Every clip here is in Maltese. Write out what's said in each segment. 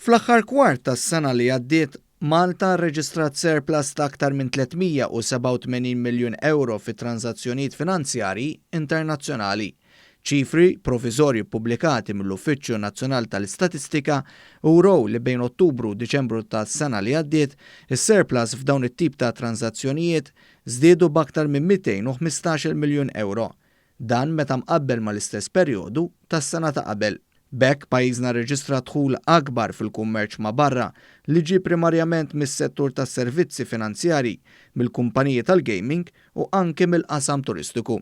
Fl-aħħar kwart tas-sena li għaddiet, Malta rreġistrat surplus ta' aktar minn 387 miljun ewro fi tranżazzjonijiet finanzjarji internazzjonali. Ċifri proviżorji ppubblikati mill-Uffiċċju Nazzjonali tal-Istatistika wrew li bejn Ottubru u Diċembru tas-sena li għaddiet, is-surplus f'dawn it-tip ta' tranżazzjonijiet żdiedu b'aktar minn 215-il miljun ewro. Dan meta mqabbel mal-istess perjodu tas-sena ta' qabel. B'hekk pajjiżna rreġistra dħul akbar fil-kummerċ ma' barra li ġie primarjament mis-settur tas-servizzi finanzjarji, mill-kumpaniji tal-gaming u anki mill-qasam turistiku.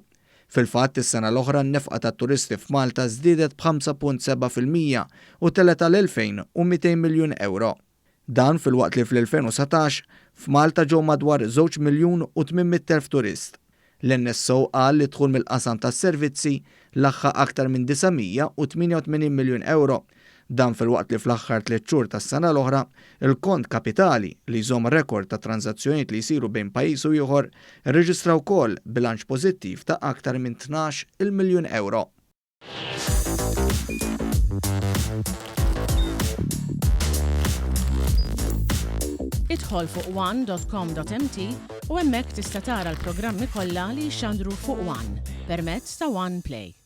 Fil-fatt, is-sena l-oħra n-nefqa tat-turisti f'Malta żdiedet b'5.7% u telgħet għal 2,200 miljun ewro. Dan filwaqt li fl-2019, f'Malta ġew madwar żewġ miljun u 800,000 turist. L-NSO qal li d-dħul mill-qasam tas-servizzi laħħaq aktar minn 988 miljun ewro. Dan filwaqt li fl-aħħar tliet xhur tas-sena l-oħra, il-kont kapitali, li jżomm rekord ta' tranżazzjonijiet li jsiru bejn pajjiż u ieħor, irreġistra wkoll bilanċ pożittiv ta' aktar minn 12-il miljun ewro. Idħol fuq one.com.mt u hemmhekk tista' tara l-programmi kollha li jixxandru fuq One permezz ta' One Play.